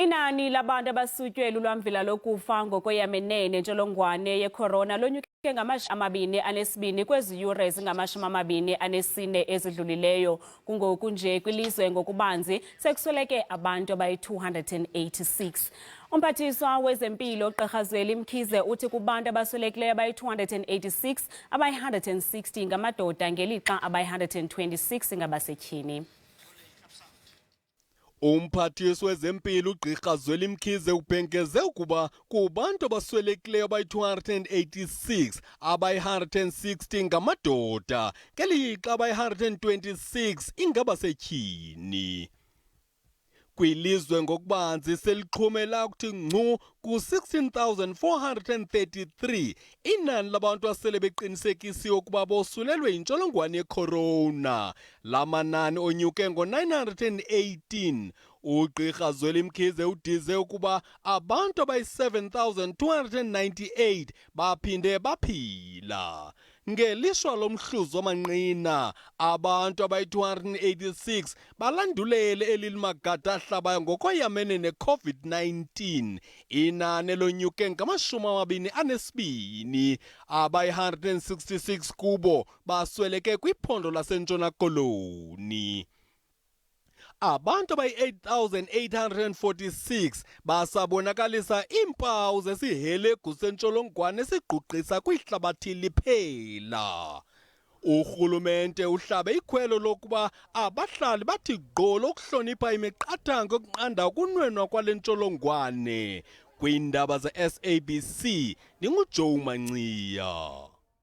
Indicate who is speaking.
Speaker 1: Inani labantu abasutywe lulwamvila lokufa ngokweyamenene ntsholongwane yekhorona lonyuke ngama-22 kwezi yure zingama-24 ezidlulileyo. Kungoku nje kwilizwe ngokubanzi sekusweleke abantu abayi-286. Umphathiswa wezempilo Gqirha Zweli Mkhize uthi kubantu abaswelekileyo abayi-286, abayi-160 ngamadoda ngelixa abayi-126 ngabasetyhini.
Speaker 2: Umphathiswa wezempilo uGqirha Zweli Mkhize ubhengeze ukuba kubantu abaswelekileyo abayi-286, abayi-160 ngamadoda ngelixa abayi-126 ingabasetyhini. Kwilizwe ngokubanzi selixhume lakuthi ngcu ku-16,433 inani labantu asele beqinisekisiwe ukuba bosulelwe yintsholongwane yekhorona. La manani onyuke ngo-918. Ugqirha Zweli Mkhize udize ukuba abantu abayi-7,298 baphinde baphila. Ngelishwa lomhluzi wamanqina, abantu abayi-286 balandulele eli limagada ahlabayo ngokoyamene ne-COVID-19. Inani elonyuke ngama-22. Abayi-166 kubo basweleke kwiphondo laseNtshona Koloni. Abantu abayi-8,846 basabonakalisa iimpawu zesihelegu sentsholongwane esigqugqisa kwihlabathi liphela. Urhulumente uhlabe ikhwelo lokuba abahlali bathi gqolo ukuhlonipha imiqathango yokunqanda ukunwenwa kwale ntsholongwane. Kwiindaba ze-SABC ndinguJoe Manciya.